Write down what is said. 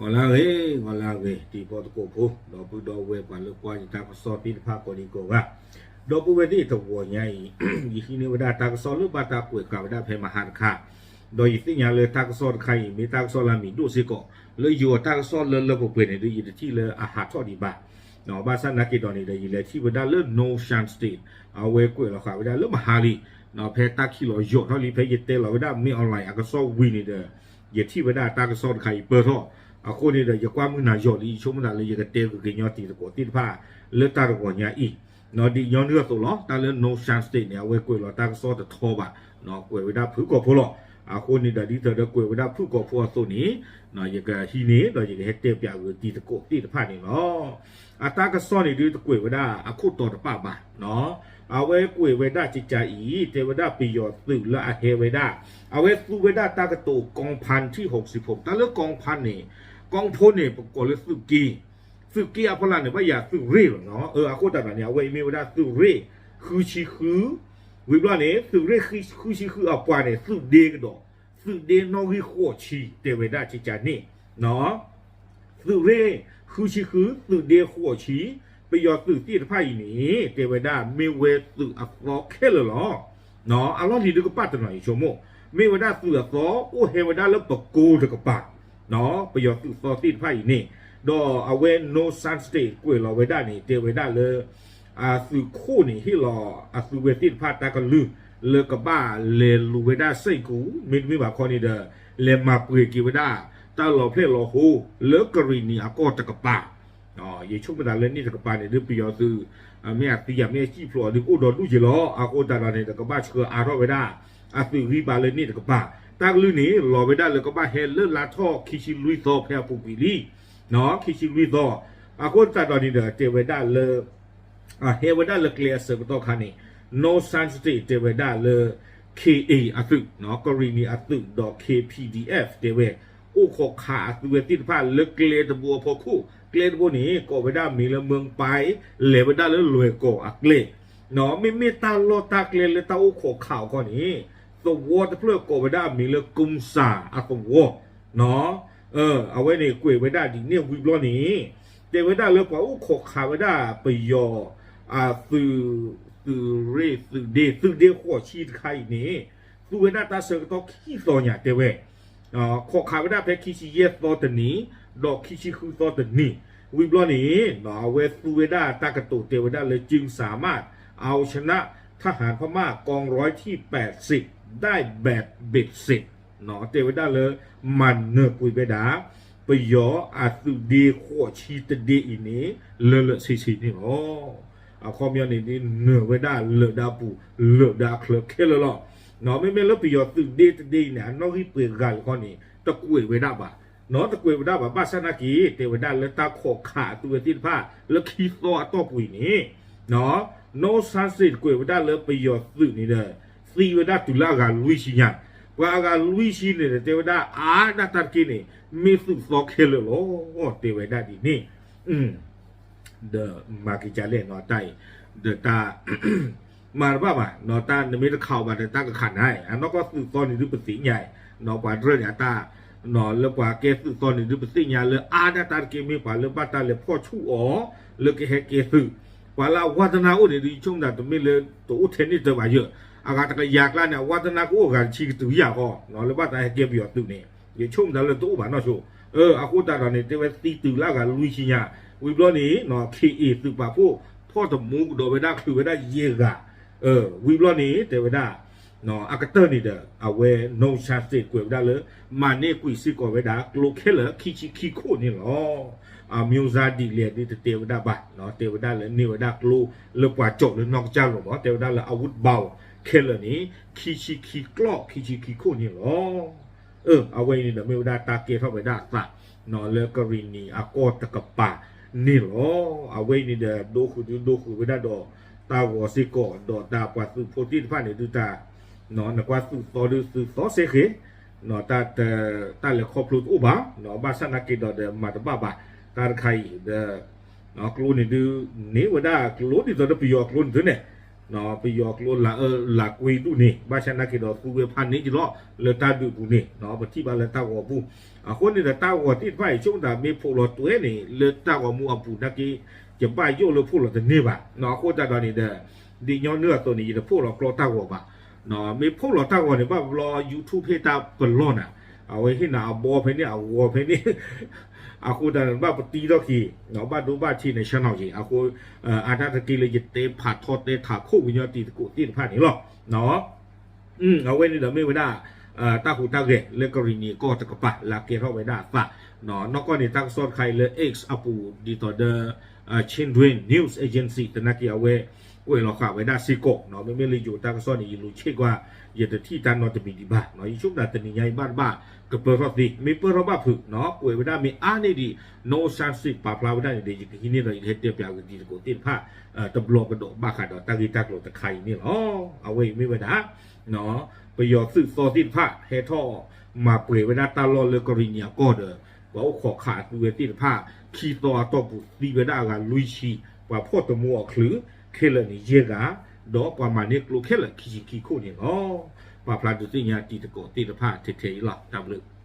ဂီၤလၢအဂ့ၤ, ဂီၤလၢအဂ့ၤ တံၤဖိသကိးဖိ ဒီပုၢ်ဒီဝဲၢ်ပှၤလၢကွၢ်ယတၢ်ကစီၣ်သ့ၣ်တဖၣ်ကိးဒံကိးဂၤ, ဒီပုၢ်ဝဲၢ်သ့ၣ်တဂီၤညါအံၤ, ယဟံးန့ၢ်ဝဲဒၣ်တၢ်ကစီၣ်လၢဘၣ်တၢ်ကွဲးဃာ်ဝဲဒၣ်ဖဲမဟါတခါ, ဒီးယသ့ၣ်ညါလၢတၢ်ကစီၣ်တခါအံၤ မ့ၢ်တၢ်ကစီၣ်လၢအမံၤဒိၣ်စ့ၢ်ကီး, လၢယိၤတၢ်ကစီၣ်လၢလၢပှဲၤပှဲၤန့ၣ်ဒီး ယတထံၣ်လၢအဟးထီၣ်ဒံးဘၣ်, ဘၣ်ဆၣ်နာ်က့ၤဒီးန့ၣ်ဒီး ယလဲၤထံၣ်ဝဲဒၣ်လၢ North Shan State အဝဲကွဲးလီၤဃာ်ဝဲဒၣ်လၢမဟါလံ ဖဲတၢ်ခံးလီၤယီၤထီၣ်လံ ဖဲယတဲလီၤဝဲဒၣ် မင်းအောင်လှိုင် အကစီၣ်ဝံၤန့ၣ်ဒီး ယထံၣ်ဝဲဒၣ်တၢ်ကစီၣ်တခါအံၤပၢၢ်ထီၣ်, အဃိန့ၣ်ဒီး ယကွၢ်မုၢ်နၤယီၤလံ ယဆိကမိၣ်သးလၢယကတဲကက့ၤညီတံၤသကိးသ့ၣ်တဖၣ် လၢတၢ်တဂီၤညါအံၤ, ဒ်ညီနုၢ်အသိးလီၤ တၢ်လၢ North Shan State န့ၣ် အဝဲကွဲးလီၤတၢ်ကစီၣ်တထီဘၣ်, ကွဲးဝဲဒၣ်ဖုၣ်ကိာ်ဖိလီၤ, အဃိန့ၣ်ဒီး ဒ်သိးဒီးကွဲးဝဲဒၣ်ဖုၣ်ကိာ်ဖိအသိးန့ၣ်, ယကဟံးန့ၢ်ဒီးယကဟဲတဲပၠးဂ့ၤတံၤသကိးသ့ၣ်တဖၣ်န့ၣ်လီၤ. အတၢ်ကစီၣ်န့ၣ်ဒုးတကွဲးဝဲဒၣ်အခိၣ်တီတပာ်ဘၣ်, အဝဲကွဲးဝဲဒၣ်ကကါအံၤ တဲဝဲဒၣ်ပယီၤသုးလၢအဟဲဝဲဒၣ်, အဝဲသူဝဲဒၣ်တၢ်ကတိၤ กองพันที่หกสิบหก တၢ်လၢ กองพัน န့ၣ်, กองพล န့ၣ် ပကိးလၢသုးက့, သုးက့အဖီလာ်န့ၣ် ဘၣ်ယၤသုးရ့ၣ်လီၤနီၤ, အဃိသတးဒီးန့ၣ် အဝဲအံၤမ့ၢ်ဝဲဒၣ်သုးရ့ၣ် ဃုဆံဃု, ဝံၤဘျီန့ၣ် သုးရ့ၣ်ဃုဆံဃုအပှၤန့ၣ် သုးဒ့ကဒီး, သုးဒ့နီၣ်ဂံၢ်ဃိးဆံ တဲဝဲဒၣ်ကကါန့ၣ် သုးရ့ၣ် ဃုဆံဃု သုးဒ့ဃိးဆံ, ပယီၤသုးသ့ၣ်တဖၣ်အံၤန့ၣ် တဲဝဲဒၣ်မ့ၢ်ဝဲသုးအသီခဲလၢာ်လီၤ. အလီၢ်လံၤဒုးကဘၣ်တနီၤအံၤဆိကမိၣ်, မ့ၢ်ဝဲဒၣ်သုးအသီ အိၣ်ဟဲဝဲဒၣ်လၢပကိတကပၤ, ပယီၤသုးသီသ့ၣ်တဖၣ်အံၤန့ၣ်, ဒီးအဝဲ North Shan State ကွဲးလီၤဝဲဒၣ်န့ၣ် တဲဝဲဒၣ်လၢ အသုးခိၣ်န့ၣ် ဟ့ၣ်လီၤအသုဝဲသ့ၣ်တဖၣ်တၢ်ကလုၢ် လၢကဘၣ်လဲၤလူၤဝဲဒၣ်စ့ၢ်ကီး မ့တမ့ၢ်ဘၣ်ခီန့ၣ်ဒီး လဲၤမၤပှဲၤက့ၤဝဲဒၣ် တၢ်လီၤဖျဲၣ်လီၤဟိ လၢကရံၣ်နံၤအကီၢ်တကပၤ, ယဆိကမိၣ်သးလၢန့ၣ်တကပၤန့ၣ်ဒုး ပယီၤသုး မ့ၢ်အသံယၤမ့ၢ်အစံၣ်ဖျိးအီၤဒုး ကအိၣ်ဒီးဒူၣ်က့ၤလီၤ. အဃိသတးဒီးန့ၣ်ဒီး ကဘၣ်ဆှၢအါထီၣ်ဝဲဒၣ် အသုးဂံၢ်ဘါလၢန့ၣ်တကပၤ, တၢ်ကလုၢ်န့ၣ် လီၤဝဲဒၣ်လၢကဘၣ်ဟဲလၢလါထီၣ်ခံဆံလွံၢ်သီဖဲအပူၤကွံာ်လံ, ခံဆံလွံၢ်သီ, အဃိသတးဒီးန့ၣ်ဒီး တဲဝဲဒၣ်လၢ ဟဲဝဲဒၣ်လၢကျဲအဆၢကတီၢ်ခါန့ၣ် North Shan State တဲဝဲဒၣ်လၢ ခ့ၣ်အ့ၣ် အသုး, ကရံၣ်နံၤအသုးဒီး ခ့ၣ်ပံၣ်ဒံၣ်အ့ၣ် တဲဝဲ, အိၣ်ခိးခးအသုဝဲသ့ၣ်တဖၣ်လၢကျဲတဘိအဖီခိၣ်, ကျဲတဘိန့ၣ် ကိးဝဲဒၣ်မံၤလၢ မၢၢ်ပၢၢ်, လဲၤဝဲဒၣ်လၢလွဲၢ်ကီၢ်အကျဲ, မ့မ့ၢ်တၢ်လီၢ်တၢ်ကျဲလၢတၢ်အိၣ်ခိးခးအီၤခီန့ၣ် သဝီတဖျၢၣ်ကိးဝဲဒၣ်အမံၤလၢ ကုန်းဆာ အသဝီ အဝဲန့ၣ်ကွဲးဝဲဒၣ်ဒ်န့ၣ်ဝံၤဘျီန့ၣ်, တဲဝဲဒၣ်လၢပှၤအိၣ်ခိးခးဝဲဒၣ်ပယီၤ အသုး, သုးရ့ၣ်သုးဒ့, သုးဒ့ဃိးဆံတခါအံၤန့ၣ်, သူဝဲဒၣ်တၢ်ဆၢကတီၢ်ခံသီညါတဲဝဲ, ခိးခးဝဲဒၣ်ဖဲခံဆံယဲၢ်သီတနံၤ, ဒီးခံဆံဃုသီတနံၤ, ဝံၤဘျီန့ၣ် အဝဲသူဝဲဒၣ်တၢ်ကတိၤတဲဝဲဒၣ်လၢ จึงสามารถเอาชนะทหารพม่ากองร้อยที่แปดสิบได้แบบเบ็ดเสร็จ တဲဝဲဒၣ်လၢ မၤနၢၤကွံာ်ဝဲဒၣ် ပယီၤအသုးဒ့ဃိးဆံတဒ့အံၤန့ၣ် လၢာ်လၢာ်ဆ့ဆ့န့ၣ်လီၤ. အခီပညီန့ၣ်ဒ်နၢၤဝဲဒၣ်လၢာ်ဒၣ်ပူၤ လၢာ်ဒၣ်အချၢခဲလၢာ်လီၤ. မ့မ့ၢ်လၢပယီၤသုးဒ့တဒ့အံၤန့ၣ် အနီၣ်ဂံၢ်ပှဲၤဂၤလၢာ်ခီန့ၣ် တကွဲးဝဲဒၣ်ဘၣ်, တကွဲးဝဲဒၣ်ဘၣ် ဘၣ်ဆၣ်နာ်က့ၤ တဲဝဲဒၣ်လၢတၢ်ခိးခးအသုဝဲသ့ၣ်တဖၣ် လၢခံသီအတီၢ်ပူၤအံၤန့ၣ် North Shan State ကွဲးဝဲဒၣ်လၢပယီၤသုးန့ၣ်ဒီး သံဝဲဒၣ်တုၤလၢအဂၤလွံၢ်ဆံညါ, ပှၤအဂၤလွံၢ်ဆံန့ၣ်ဒီး တဲဝဲဒၣ်အါဒၣ်တၢ်တက့ၢ်န့ၣ် မ့ၢ်သုးသီခဲလၢာ်လီၤ တဲဝဲဒၣ်ဒ်န့ၣ်, ဒီးမၤက့ၤကလဲၣ်နီၤတၢ်အံၤ, ဒီးတၢ် မၤတဘၣ်ဘၣ် တၢ်နမ့ၢ်တခးအီၤဘၣ်ဒီးတၢ်ကခးနၤ, အနီၢ်ကီၢ်သုးသီန့ၣ်ဒုးပသ့ၣ်ညါ, ပှၤဒြၢန့ၣ်အတၢ် လၢပှၤကဲသုးသီန့ၣ်ဒုးပသ့ၣ်ညါလၢအါဒၣ်တၢ်တက့ၢ်မ့ၢ်ပှၤလၢဘၣ်တၢ်လဲၤဖီၣ်ဆူၣ်အီၤ လၢကဟဲကဲသုး, ပှၤလၢအဝါသနၢအိၣ်န့ၣ်ဒုး ယဆိကမိၣ်တၢ်တမ့ၢ်လၢတအိၣ်ထဲန့ၣ်တဘၣ်ယၢၢ်, အဂၤတကယၤကျါန့ၣ် အဝါသနၢကအိၣ်အဂၤတဆံကတုၤယၤဃီ လၢဘၣ်တၢ်ဟဲကဲပယီၤသုးန့ၣ် ယဆိကမိၣ်တၢ်လၢတအိၣ်ဘၣ်နီၢ်ဆိ, အဃိသတးဒီးန့ၣ် တဲဝဲသံတုၤလၢအဂၤလွံၢ်ဆံညါ, ဝံၤဘျီန့ၣ် ခ့ၣ်အ့ၣ်သုးပာ်ဖှိၣ် ဖီၣ်တမူကဒီးဝဲဒၣ်ချုးဝဲဒၣ်ယဲၢ်ဂၤ, ဝံၤဘျီန့ၣ် တဲဝဲဒၣ် အကတၢၢ်န့ၣ်ဒီး အဝဲ North Shan State ကွဲးဝဲဒၣ်လၢ မၤန့ၢ်ကွံာ်စ့ၢ်ကီးဝဲဒၣ်ကျိခဲလၢာ်ခံဆံခံခိၣ်န့ၣ်လီၤ. အမျိုးသားဒ်လဲၣ်ဒ်တတဲဝဲဒၣ်ဘၣ်, တဲဝဲဒၣ်လၢန့ၢ်ဝဲဒၣ်ကျိလၢပှၤကၠီၣ်လၢနီၢ်ကစၢ်လိၤဘၣ်, တဲဝဲဒၣ်လၢ อาวุธเบา ခဲလၢာ်န့ၣ် ခံဆံခံကျိ ခံဆံခံခိၣ်န့ၣ်လီၤ. အဝဲအံၤန့ၣ်ဒီးမ့ၢ်ဝဲဒၣ်တၢ်ကဲထီၣ်ဝဲဒၣ်အသး လၢကရံၣ်နံၣ်အကီၢ်တကပၤန့ၣ်လီၤ. အဝဲအံၤန့ၣ်ဒီး ဒိဃုာ်ဒုးဒိဃုာ်ဝဲဒၣ်ဒီး တၢ်ဂီၤစ့ၢ်ကီး ဒီးတၢ်ပှၤသုးဖိသ့ၣ်တဖၣ်န့ၣ်ဒုးတၢ် နကွၢ်သုးသီဒုးသုးသီစ့ၢ်ကီး တၢ် တၢ်လဲၤခီဖျိတအိၣ်ဘၣ်, ဘၣ်ဆၣ်နာ်က့ၤဒီးဒီးမၤတဘၣ်ဘၣ် တၢ်တခါအံၤဒီး ကျိန့ၣ်ဒုး န့ၢ်ဝဲဒၣ်ကျိဒ်သိးဒီးပယီၤကျိန့ၣ်သုန့ၣ်, ပယီၤကျိလၢအၢလၢကွ့ဒူၣ်န့ၣ် ဘၣ်ဆၣ်နာ်က့ဒီးသူဝဲဖးန့ၢ်က့ၤလီၤ လၢတၢ်ဒုးပူၤန့ၣ် ပထံၣ်ဘၣ်လၢတၢ်ဂီၤပူၤ, အဃိန့ၣ်ဒီးတၢ်ဂီၤသ့ၣ်တဖၣ်အံၤ ဆိကမိၣ်သးမ့ၢ်ဖှိၣ်လီၤတွဲန့ၣ် လၢတၢ်ဂီၤမူအပူၤနာ်က့ ယဘၣ်ယိၣ်လၢဖှိၣ်လီၤတန့ၢ်ဘၣ်, အဃိသတးဒီးန့ၣ်ဒီး ဒ်ညီနုၢ်အသိးန့ၣ် ယတဖှိၣ်လီၤကျီတၢ်ဂီၤဘၣ်, မ့ၢ်ဖှိၣ်လီၤတၢ်ဂီၤန့ၣ် ဘၣ်ဘျီ YouTube ဟ့ၣ်တၢ်ပလီၢ်နၤ, အဝဲဟ့ၣ်နၤအဘီဖဲန့ၣ်အဂီၤဖဲန့ၣ် အဃိသတးန့ၣ် ဘၣ်ပတံထီၣ်က့ၤ, ဘၣ်ဒိဘၣ်ထံးန့ၣ် ဆၢနီၤက့ၤ, အဃိ အတၢ်တက့ၢ်လၢယတဲဖးထီၣ်တဲထးခိၣ်ကညီတံၤသကိးသ့ၣ်တဖၣ်န့ၣ်လီၤ. အဝဲန့ၣ်ဒီးမ့ၢ်ဝဲဒၣ် တၢ်ဟူးတၢ်ဂဲၤလၢကရံၣ်နံၤအကီၢ်တကပၤ လၢအကဲထီၣ်ဝဲဒၣ်အသး, နီၢ်ကီၢ်န့ၣ် တၢ်ကစီၣ်တခါအံၤလၢ X အပူၤ ဒ်သိးဒီး Chin News Agency သနာ်က့အဝဲ ကွဲးလီၤဃာ်ဝဲဒၣ်စ့ၢ်ကီး, မ့မ့ၢ်လၢယိၤတၢ်ကစီၣ်န့ၣ် ယလူၤဆ့ၣ်ကွၢ် ယတထံၣ်တၢ်နီတမံၤဒံးဘၣ်, ယဆိကမိၣ်တၢ်တနံၤညါအံၤဘၣ်တဘၣ် ကပၢၢ်ထီၣ်သ့, မ့ၢ်ပၢၢ်ထီၣ်ဘၣ်ဖုး, ကွဲးဝဲဒၣ်မ့ၢ်အါန့ၢ်ဒံး နီၢ်စၢ်စ့ၣ်ပာ်ဖျါဝဲဒၣ်န့ၣ်ဒီး ယကဟံးန့ၢ်ဒီးယကဟဲတဲပၠးက့ၤတံၤသကိးသ့ၣ်တဖၣ် တဘျီကဒီးဘၣ်ဃးဒီးတၢ်ဂ့ၢ်တၢ်ကျိၤတခါအံၤန့ၣ်လီၤ. အဝဲအံၤမ့ၢ်ဝဲဒၣ် ပယီၤသုးသီသ့ၣ်တဖၣ် ဟဲထီၣ်မၤပှဲၤဝဲဒၣ်တၢ်လီၢ်လၢကရံၣ်နံၤအကီၢ်ဒီး ပှၤအိၣ်ခိးခးအသုဝဲသ့ၣ်တဖၣ် ခံသီအတီၢ်ပူၤသံဝဲဒၣ်အဂၤလွံၢ်ဆံ, ပှၤဖီၣ်တမူအီၤချုးခဲလၢာ်န့ၣ်ယဲၢ်ဂၤ, ဒီးပှၤမၤန့ၢ်ကျိခဲလၢာ်ခံဆံခံခိၣ်န့ၣ်လီၤ. ပာ်ဖျါဒုးသ့ၣ်ညါတံၤသကိးသ့ၣ်တဖၣ်ထဲထဲအံၤလီၤ. တၢ်ဘျုး